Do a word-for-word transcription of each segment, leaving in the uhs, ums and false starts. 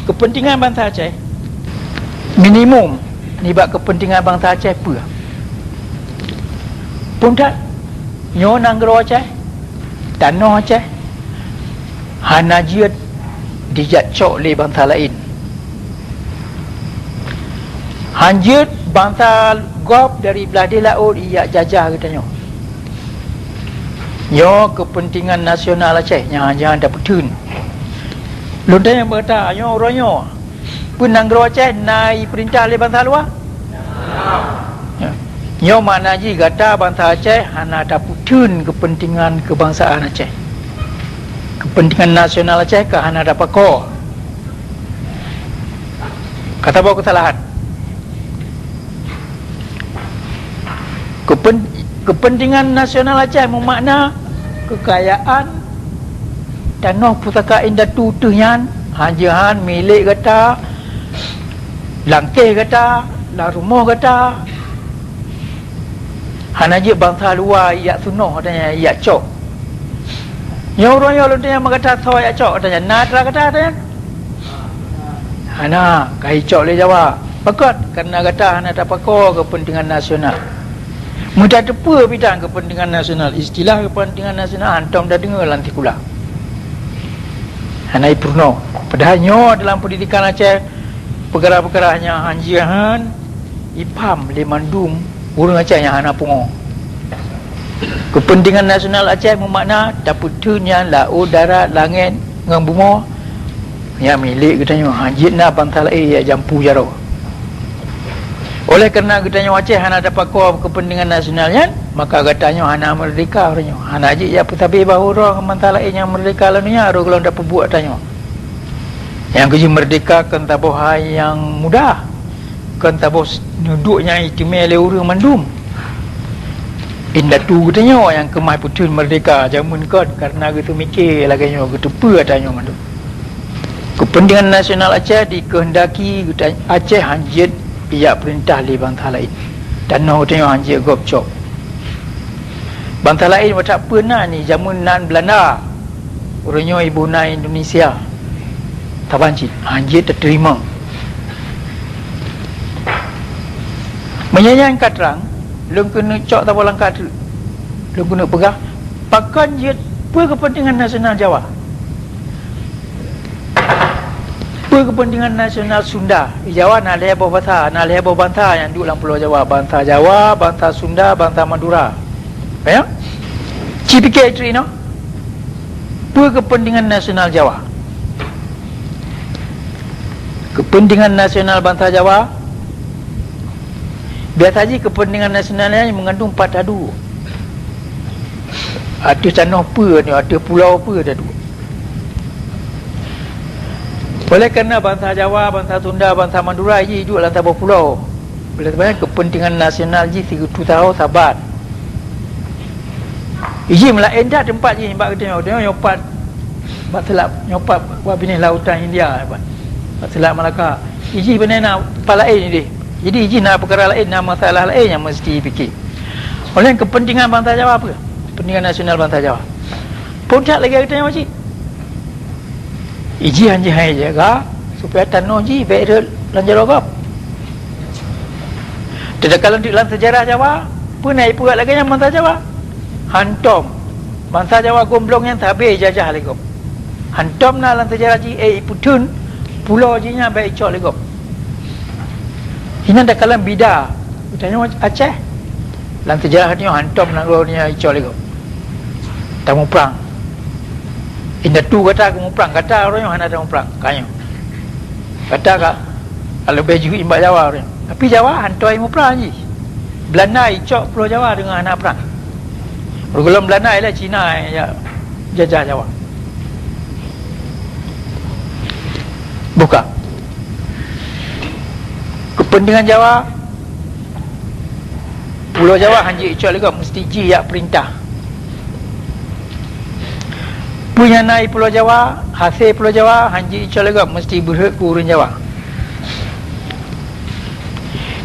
Keupeuntengan bansa Aceh, minimum nibak keupeuntengan bansa Aceh peue? Phon that, nyoe nanggroe Aceh, tanoh Aceh, hana jeuet dijak cok lé bansa laén. Han jeuet bansa gob dari blah deh laôt ijak jajah geutanyoe. Nyoe keupeuntengan nasional Aceh nyang hana tapeutheun. Lôn tanyong bak gata, nyoe uroe nyoe, peue nanggroe Aceh na ipeurintah lé bansa luwa? Ya. Nyoe makna jih gata bansa Aceh hana tapeutheun keupeuntengan keubangsaan Aceh. Keupeuntengan nasional Aceh ka hana tapakoe. Ka taboh keusalahan. Keupen-, keupeuntengan nasional Aceh meumakna keukayaan tanoh pusaka indatu teuh nyan, han jeuet han milék gata, langkéh gata, lam rumoh gata. Hana jeuet bansa luwa ijak seunoh gata nyan, ijak cok. Nyoe uroe nyoe lôn tanyong bak gata, soe ijak cok gata nyan? Na atra gata gata nyan? Hana, ka icok lé Jawa. Pakon? Kareuna gata hana tapakoe keupeuntengan nasional. Meutateupeue bidan keupeuntengan nasional, istilah keupeuntengan nasional hantom tadeungoe lam sikula. Hana ipeurunoe. Padahai nyoe dalam peundidikan Aceh, peukara-peukara nyan han jeuet han ipaham lé mandum ureuëng Aceh nyang hana pungo. Keupeuntengan nasional Aceh meumakna tapeutheun nyan laôt, darat, langét ngon bumoe nyang milék geutanyoe, han jeuet na bansa laén nyang jampu jaroe. Oleh kareuna geutanyoe Aceh hana tapakoe keupeuntengan nasional nyan, maka geutanyoe hana meurdehka uroe nyoe. Hana jeuet jak peusabe bahô droe ngon bansa laén nyang meurdehka lam donya, rot gohlom tapeubuet tanyoe. Nyang keujeuet meurdehka kon saboh hai nyang mudah. Kon saboh s-, neuduek nyang iteumé lé ureuëng mandum. Indatu geutanyoe nyang keumah peutheun meurdehka jameun kon, kareuna geuseumiké lagée nyoe, geuteupeue atra nyoe mandum. Keupeuntengan nasional Aceh dikeuheundaki geuta-, Aceh han jeuet ijak peurintah lé bansa laén. Tanoh geutanyoe han jeuet gob cok. Bansa laén watée peue na ni jameun nan Beulanda. Uroe nyoe iboh na Indonesia, saban cit han jeuet tateurimong. Meunyoe nyan ka trang, lôn keuneuk cok saboh langkah teuk. Lôn keuneuk peugah, pakon jeuet, peue keupeuntengan nasional Jawa? Peue keupeuntengan nasional Sunda? Di Jawa na lhée boh basa, na lhée boh bansa nyang duek lam Pulo Jawa. Bansa Jawa, bansa Sunda, bansa Madura. Ya? Ci pike cit inoe. Peue keupeuntengan nasional Jawa? Keupeuntengan nasional bansa Jawa, biasa jih keupeuntengan nasional nyan meugandong pat taduek. Ateueh tanoh peue nyoe, ateueh pulo peue taduek. Oleh kareuna bansa Jawa, bansa Sunda, bansa Madura jih duek lam saboh pulo. Oleh sebab nyan, keupeuntengan nasional jih sigoe teuk saboh saban. Iji meulaén that teumpat jih bak geutanyoe, geutanyoe nyoe pat bak seulab, nyoe pat bak binéh lautan India, pat, bak seulab Malaka. Iji beuné na pat laén ideh. Jadi iji na peukara laén, na masalah laén nyang meuseuti pike. Oleh keupeuntengan bansa Jawa peue? Keupeuntengan nasional bansa Jawa. Phon that lagée geutanyoe cit. Iji han jeuet hai jaga supaya tanoh jih bék rhot lam jaroe gob. Teuka lôn duek lam seujarah Jawa, peue na ipeubuet lagée nyan bansa Jawa? Hantom. Bansa Jawa gohlom nyan sabe jajah lé gob. Hantom na lam seujarah jih, eh, ipeutheun pulo jih nyan bék icok lé gob. Inan takalon bida, geutanyoe Aceh. Lam seujarah nyoe hantom nanggroe nyoe icok lé gob. Tamuprang. Indatu gata keu muprang, gata uroe nyoe hana tamuprang, ka nyoe. Gata ka, ka leubeh jeuhet nibak Jawa uroe nyoe. Tapi Jawa hantom muprang jih. Beulanda icok Pulo Jawa deungon hana prang. Gohlom Beulanda ilée Cina nyang jajah Jawa. Buka. Keupeuntengan Jawa, Pulo Jawa han jeuet icok lé gob, meuseuti jih jak peurintah. Peue nyang na di Pulo Jawa, hasé Pulo Jawa han jeuet icok lé gob, meuseuti beurhot keu ureuëng Jawa.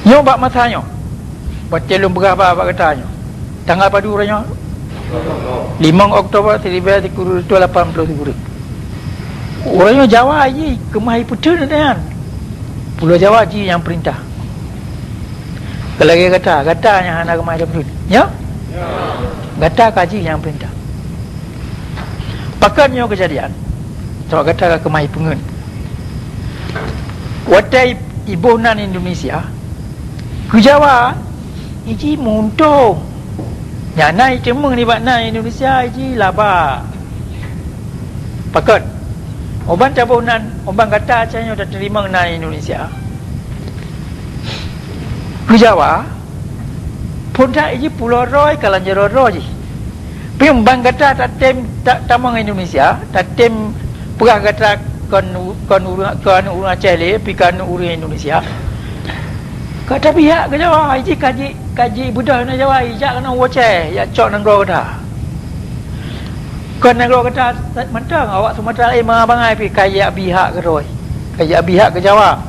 Nyoe bak masa nyoe, watée lôn peugah ba-, bak gata nyoe, tanggai padub uroe nyoe? Limong Oktober siribée sikureueng reutôh lapan ploh sikureueng. Uroe nyoe Jawa jih keumah jipeutheun nyan. Pulo Jawa jih nyang peurintah. Lagèe gata, gata nyang hana keumah jipeutheun. Nyo? Gata ka jih nyang peurintah. Pakon nyoe keujadian? Sabab gata ka keumah jipeungeut. Watèe iboh nan Indonesia, keu Jawa, jih meuuntông. Nyang na jiteumeung nibak nan Indonesia, jih laba. Pakon? Uban taboh nan, uban gata Aceh nyoe tateurimong nan Indonesia. Keu Jawa, phôn that jih pulo droe ka lheueh jaroe droe jih. Pih ban gata tatem ta-, tamong Indonesia, tatem peugah gata kon u-, kon ureueng, kon ureueng Aceh lé, pih kon ureueng Indonesia. Ka tabihak keu Jawa, jih ka ji-, ka jibeudôh na Jawa, jak keunoe u Aceh, jak cok nanggroe gata. Kon nanggroe gata mantong, awak Sumatera laén bangai-bangai pih ka jak bihak keudroe, ka jak bihak keu Jawa.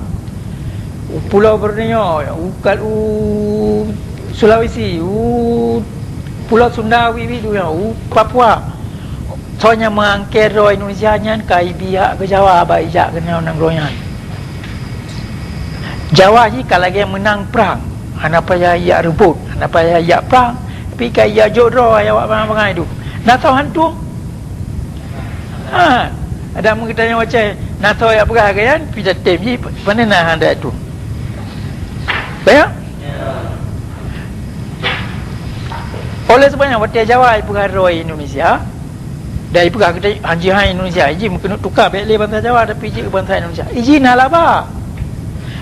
U Pulo Borneo, u kal-, u Sulawesi, u Pulo Sunda, wi-wi dunia, u Papua. Soe nyang meuangkée droe Indonesia nyan ka jibihak keu Jawa bak jijak keunoe nanggroe nyan. Jawa jih ka lagée meunang prang, hana payah jak reubot, hana payah jak prang, tapi ka jijak jok droe awak bangai-bangai tu. Na soe hantom? Ha, ada meugeutanyong Aceh, na soe jak peugah keu nyan, pih tatem jih, pane na hana tu. Banyak? Oleh sebab nyan, watée Jawa jipeugah droe Indonesia, dan jipeugah keu hanjeuet hai Indonesia, jih meukeunong tuka bék lé bansa Jawa, tapi jih keu bansa Indonesia. Jih na laba.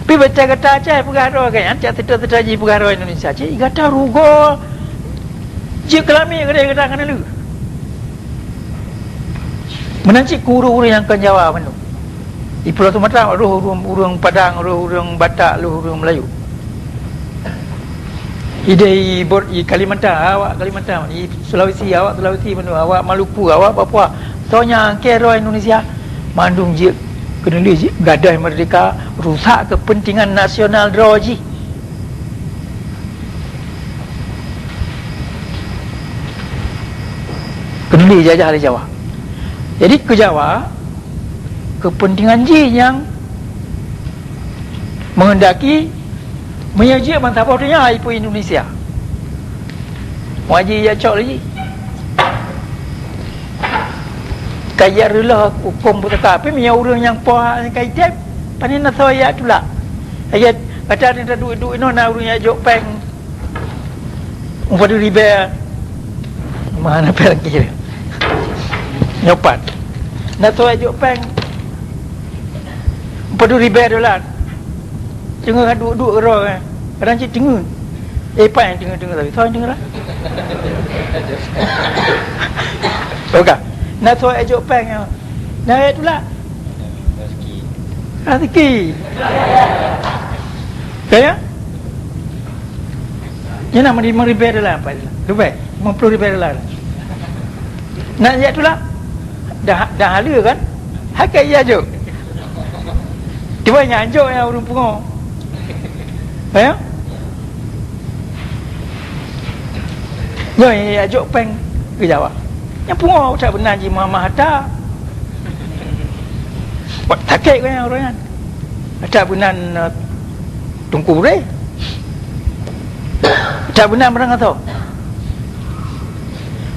Tapi watée gata Aceh peugah droe keu nyan, cak seutôt-seutôt jih peugah droe Indonesia, cit gata rugoe. Jeuet keu lami keudeh gata keuneulheueh. Meunan cit keu ureueng-ureueng nyang kon Jawa bandum. Di Pulo Sumatera, roh ureueng, ureueng Padang, roh ureueng Batak, roh ureueng Melayu. Ideh i Bor-, i Kalimantan, awak Kalimantan, i Sulawesi, awak Sulawesi bandum, awak Maluku, awak Papua. Soe nyang angkée droe Indonesia, mandum jeuet keuneulheueh jih, gadôh merdeka, rusak keupeuntengan nasional droe jih. Keuneulheueh jajah lé Jawa. Jadi keu Jawa, keupeuntengan jih nyang meuheundaki meunyoe jeuet ban saboh donya jipeu Indonesia. Wajéb jicok lé jih. Ka jijak reuloh hukôm pusaka, tapi meunyoe ureueng nyang poh hana ka jitem, pane na soe jak tulak. Lagée gata taduek-duek inoe na ureueng jak jok péng. Umpadu ribée. Mana péng kira? Nyoe pat. Na soe jak jok péng. Umpadu ribée dolar. Teungoh duek-duek keudroe, eh. Kadang cit teungoh. Eh, pat nyang teungoh-teungoh tadi. Soe nyang teungoh lah? Oke. Na soe jak jok péng nyoe. Na jak tulak. Rezeki. Kaya? Nyan na lima ribée dolar, Pak. Ribée, lima puluh ribée dolar. Nak jak tulak? Dah, dah hala kan? Hakei jak jok. Cuba nyang jok nyang ureueng pungo. Kaya? Nyoe jak jok péng keu Jawa. Nyang pungo that beunan jih meuhama harta. Sakét keu nyang ureueng nyan. That beunan, eh, Teungku Putri. That beunan barang asoe.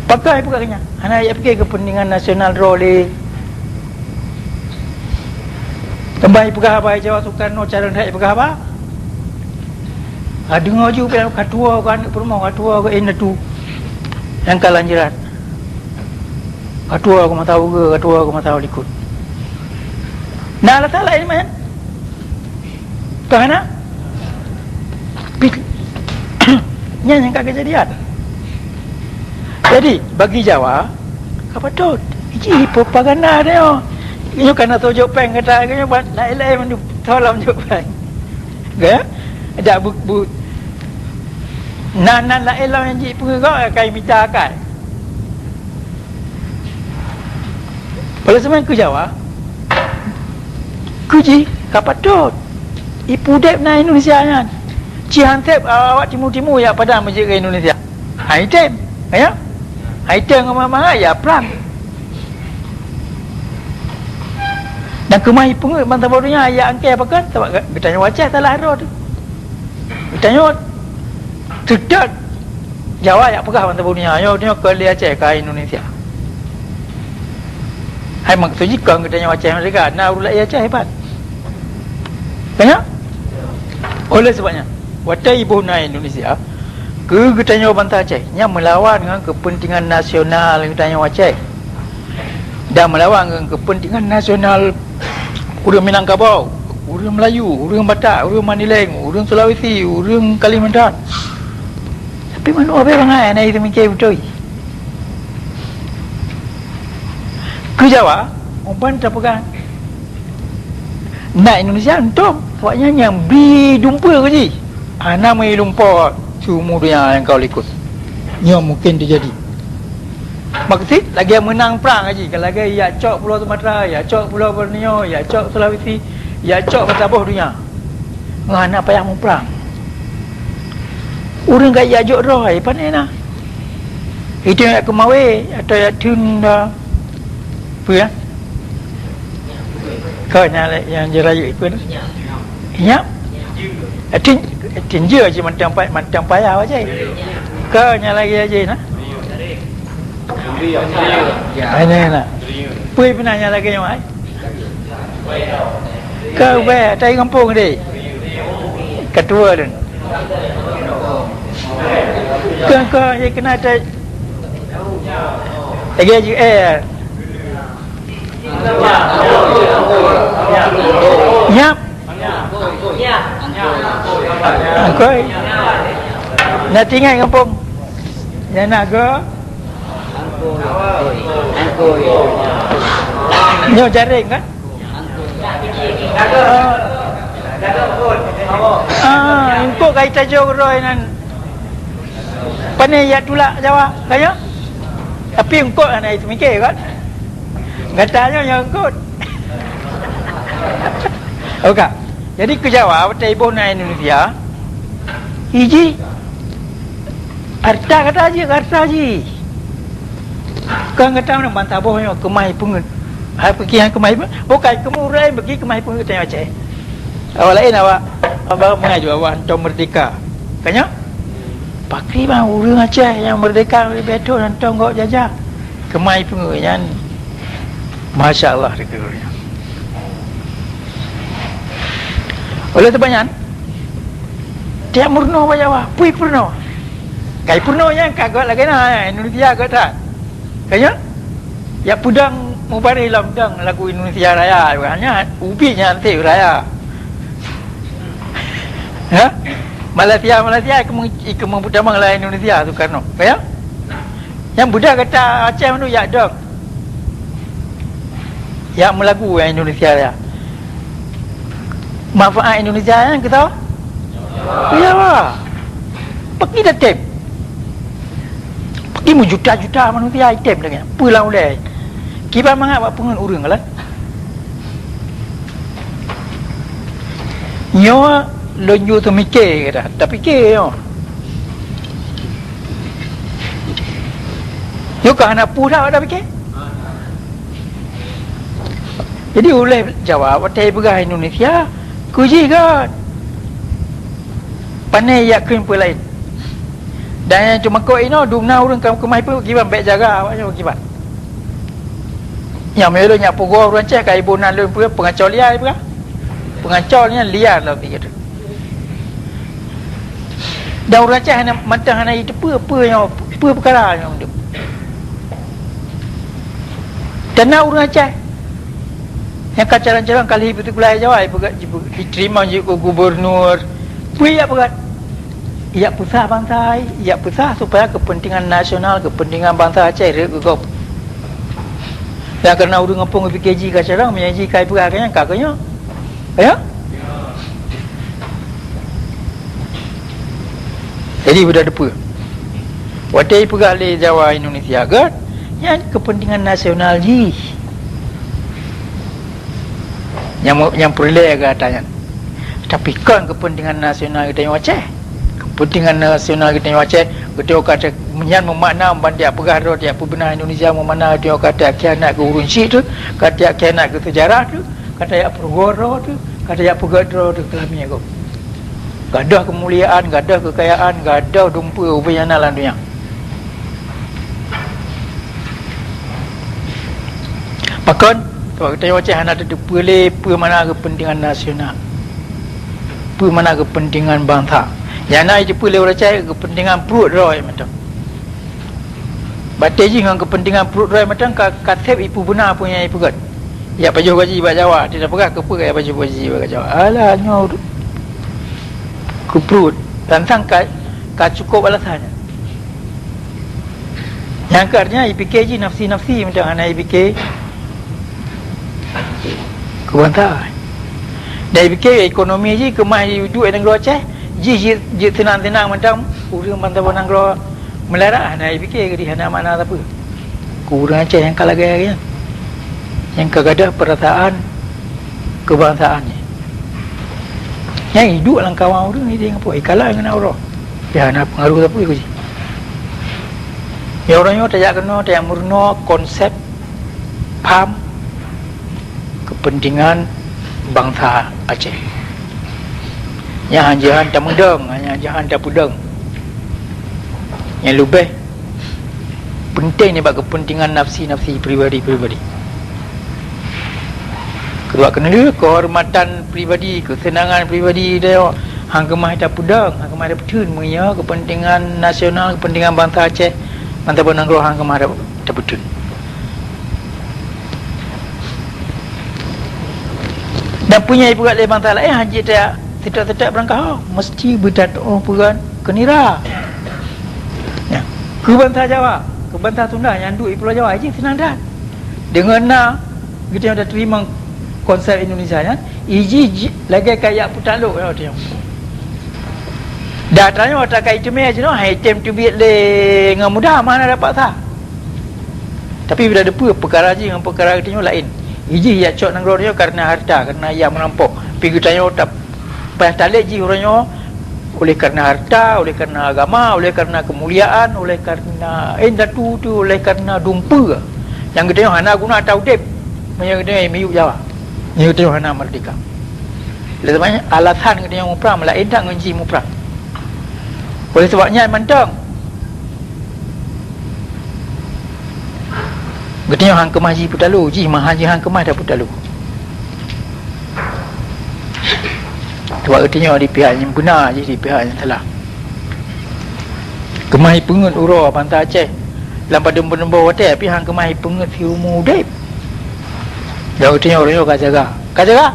Pakai peugah keu nyan. Hana jak pike keupeuntengan nasional droe lé. Teuma jipeugah haba Jawa Soekarno cara that jipeugah haba. Ka deungoe ju pih ka tuwoe keu aneuk peurumoh, ka tuwoe keu indatu nyang ka lanjuran. Ka tuwoe keu masa ugeue, ka tuwoe keu masa likot. Na alasan laén meunan? Ka hana? Pi-, nyan nyang ka keujadian. Jadi, bagi Jawa, ka patot. Jih propaganda nyoe. Nyoe ka na soe jok péng kata, nyoe ban laén-laén mandum tolong jok péng. Ka? Dak bu, bu, nan, nan laén lom nyang jipeugah ka mita akai. Oleh sebab keu Jawa, keu jih ka patot. Ipudeb na Indonesia nyan. Ci han seb awak timu-timu jak padang meujeuet keu Indonesia. Hai tem, ya? Hai tem ngon mama ya prang. Nyang keumah ipeungeuet ban saboh donya, ya angkée pakon? Sabab geutanyoe Aceh salah droe teuh. Geutanyoe seutôt Jawa jak peugah ban saboh donya, nyoe, nyoe kon lé Aceh, ka Indonesia. Hai maksud jih kon geutanyoe Aceh merdeka, na ureuëng laén Aceh hebat. Ka nyan? Oleh sebab nyan, watée iboh na Indonesia, keu geutanyoe bansa Aceh, nyan meulawan ngon keupeuntengan nasional geutanyoe Aceh. Dan meulawan ngon keupeuntengan nasional ureuëng Minangkabau, ureuëng Melayu, ureuëng Batak, ureuëng Mandailing, ureuëng Sulawesi, ureuëng Kalimantan. Tapi manok abée bangai hana jiseumiké beutôi. Keu Jawa, uban tapeugah na Indonesia untông, awaknyan nyang bri dumpeue keu jih. Hana meulumpoe siumu donya nyang ka likot. Nyoe mungken teujadi. Maksud, lagée meunang prang jih, ka lagée jak cok Pulo Sumatra, jak cok Pulo Borneo, jak cok Sulawesi, jak cok bak saboh donya. Ngon hana payah muprang. Ureuëng ka jak jok droe, pane na? Itu jak keumawé atau jak theun dah. Peue ya? Kau nyang, nyang jirayu ikut. Inyak? Tinjeu cit mantong pa-, mantong payah wajai. Kau nyang lagi aja nah. Ini nah. Pui pernah nyang lagi nyawai. Kau baik, tai kampung deh. Ketua dun. Kau, kau je kena tai. Lagi aja eh. Nyap. Angkoi. Nak tinggai kampung. Nak nak ke? Nyoe jaring kan? Ah, engkau kai tajok roi nan. Pane jak tulak Jawa, kaya? Tapi eungkot hana jiseumiké kan? Gata nyoe nyang eungkot. Oke. Jadi keu Jawa, watée iboh na Indonesia, iji harta gata jih, harta jih. Kon gata meunan ban saboh nyoe keumah ipeungeuet. Hai pikiran keumah ipeungeuet. Bukai keumah ureuëng laén bagi keumah ipeungeuet tanyoe Aceh. Awak laén awak, awak mengaju awak hantom merdeka. Kanya? Pakri bang ureuëng Aceh nyang merdeka leubeh thon hantom gok jajah. Keumah ipeungeuet nyan. Masya Allah dikeue nyan. Oleh sebab nyan, tiap meurunoe bak Jawa, pui peurunoe. Kai peurunoe nyan ka gok lagée na, Indonesia gok that. Kanya? Ya peudong mubareh lom dong lagu Indonesia Raya, hanya ubit nyan teh raya. Ha? Malaysia, Malaysia ikeu ikeu meutamong lah Indonesia Soekarno. Kaya? Nyang budak gata Aceh mandum jak dong. Jak meulagu nyang Indonesia Raya. Manfaat Indonesia nyan keu soe? Keu Jawa. Pakri tatem. Pakri meujuta-juta manusia item lagée nyan. Peue lam ulée? Kiban mangat bak peungeuet ureuëng lah. Nyoe lôn jeuet teumiké dah, tapiké nyoe. Nyoe ka hana peue dah tapiké. Jadi ulée Jawa watée peugah Indonesia, keu jih gét. Pane jak kheun peue laén. Dan nyang teumakot inoe dumna ureuëng ka keumah ipeungeuet kiban bék jaga awaknyan kiban. Nyang meulôn nyak peugoe ureuëng Aceh ka iboh nan lôn peue peungaco liar peugah. Peungaco nyan liar lom pih geutanyoe. Dan ureuëng Aceh hana mantong hana jiteupeue peue nyang peue peukara nyang deuh. Dan na ureuëng Aceh nyang ka calon-calon ka lheueh beuteupeulai Jawa, ipeugah jiteurimong jeuet keu gubunur. Peue jak peugah? Jak peusah bansa, jak peusah supaya keupeuntengan nasional, keupeuntengan bansa Aceh rhot keu gob. Dan kareuna ureuëng gampông geupike jih ka carông, meunyoe jih ka ipeugah keu nyan ka keu nyoe. Ya? Jadi beuda teupeue. Watée ipeugah lé Jawa Indonesia gét, nyan keupeuntengan nasional jih. Nyang, nyang peureulée gata nyan. Tapi kon keupeuntengan nasional geutanyoe Aceh. Keupeuntengan nasional geutanyoe Aceh, geutanyoe ka nyan meumakna ban jak peugah droe jak peubeuna Indonesia meumakna geutanyoe ka khianat keu ureuëng chik teuh, ka khianat keu seujarah teuh, Ka tajak peurugoe droe teuh, ka tajak peugét droe teuh keu lamiet gob. Gadôh keumuliaan, gadôh keukayaan, gadôh dumpeue ubé nyang na lam donya. Pakon? Sabab geutanyoe Aceh hana tateupeue lé peue makna keupeuntengan nasional, peue makna keupeuntengan bansa. Nyang na jiteupeue lé ureuëng Aceh keupeuntengan pruet droe mantong. Batée jih ngon keupeuntengan pruet droe mantong ka, ka seb ipeubeuna peue nyang ipeugét. Jak pajoh gaji bak Jawa, tidak peugah keupeue jak pajoh gaji bak Jawa. Alah, nyoe keu pruet. Tantang ka, ka cukup alasan nyan. Nyang keu artinya ipike jih nafsi-nafsi mantong, hana ipike keu bansa. Dan ipike ekonomi jih keumah duek nanggroe Aceh, jih jeuet, jeuet seunang-seunang mantong ureuëng bansa nanggroe meularat, hana ipike keudeh, hana makna sapeue. Keu ureuëng Aceh nyang ka lagée nyan, nyang ka gadôh peurasaan keubangsaan nyan. Nyang iduek lam kawan ureuëng ideh ngon po, ikala ngon uroe. Ya, hana peungaruh sapeue keu jih. Ya, uroe nyoe tajak keunoe, tajak meurunoe konsep paham keupeuntengan bansa Aceh. Nyang han jihan tameudong, nyang jihan tapeudong. Nyang leubeh penting nibak keupeuntengan nafsi-nafsi pribadi-pribadi. Keudua keuneulheueh keuhormatan pribadi, keuseunangan pribadi tanyoe han keumah tapeudong, han keumah tapeutheun meunyoe keupeuntengan nasional, keupeuntengan bansa Aceh, bansa nanggroe han keumah ta-, tapeutheun. Dan peue nyang ipeugét lé bansa laén han jeuet ta-, seutôt-seutôt beurangkaho, meuseuti beutatuoh peugah keu nira. Ya. Keu bansa Jawa, keu bansa Sunda nyang duek i Pulo Jawa, jih seunang that. Deungon na geutanyoe tateurimong konsep Indonesia nyan, ijih ji-, lagée kajak peutalok nyoe tanyoe. Dan tanyoe takai teumé jinoe, hai tem teubiet lé ngon mudah, mana dapat sah. Tapi bila deupeu peukara jih ngon peukara geutanyoe laén. Ijih jak cok nanggroe tanyoe kareuna harta, kareuna jak meurampok. Pi geutanyoe tap-, payah talét jih uroe nyoe oleh kareuna harta, oleh kareuna agama, oleh kareuna keumuliaan, oleh kareuna indatu tu, oleh kareuna dumpeue. Nyang geutanyoe hana guna ata udeb meunyoe geutanyoe miyueb Jawa. Meunyoe geutanyoe hana meurdeka. Oleh sabab nyan, alasan geutanyoe muprang meulaén that ngon jih muprang. Oleh sabab nyan mantong, geutanyoe han keumah jih peutalo, jih meuhan jih han keumah tapeutalo. Sabab geutanyoe di pihak nyang beuna, jih di pihak nyang salah. Keumah ipeungeut uroe bansa Aceh lam padum peuneumbo watée, tapi han keumah ipeungeut siumu udeb. Dan geutanyoe uroe nyoe ka jaga. Ka jaga?